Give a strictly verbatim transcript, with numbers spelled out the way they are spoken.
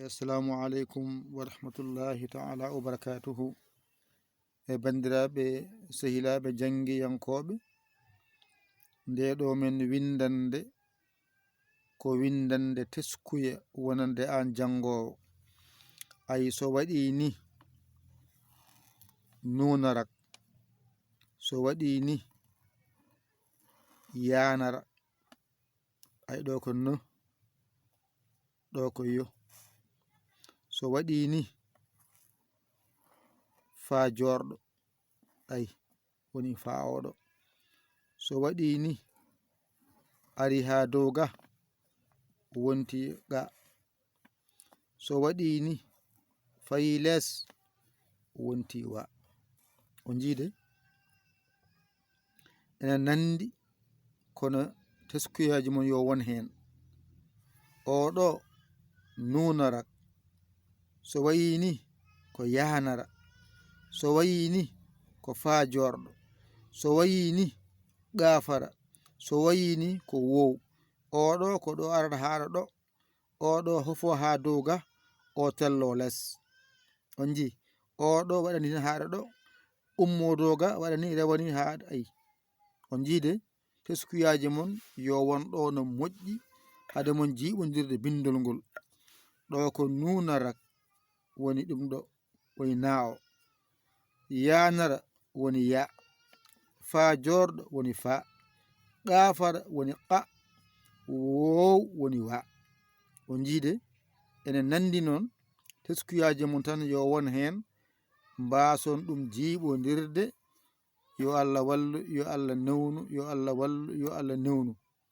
Assalamu aleykum wa rahmatullahi taala wa barakatuhu. E banndiraaɓe, sehilaaɓe janngiyankooɓe, nde ɗo men winndannde, ko winndannde teskuya wonande aan janngoowo. Ay, so waɗii ni, nuunarak, so waɗii ni, yaanara. Ay, ɗo ko no, ɗo ko yo. So waɗii ni, faa joorɗo, ay, woni faa oɗo. So waɗii ni, ari haa dow ga, wonti ga. So waɗii ni, fayii les, wonti wa. O njiide? Ena nanndi, kono teskuyaaji mon yo won heen. Oɗo nuunara. So wayii ni, ko yaanara. So wayii ni, ko faa joorɗo. So wayii ni, gaafara. So wayii ni, ko woow. Oɗo ko ɗo arata haara ɗo. Oɗo hofo haa dow ga, o tello les. On njii? Oɗo waɗani tan haara ɗo. Ummo dow ga, waɗani, rewani haa, ay. On njii de? Teskuyaaji mon yo won ɗo no moƴƴi, hade mon jiiɓondirde binndol ngol. Ɗo ko nuunarak woni ɗum ɗo, woni naawo. Yaanara woni ya. Faa joorɗo woni fa. Qaafara woni qa. Woow woni wa. On njii de? Ene nanndi noon, teskuyaaji mon tan yo won heen, mbaason ɗum jiiɓondirde. Yo Allah wallu, yo Allah newnu, yo Allah wallu, yo Allah newnu.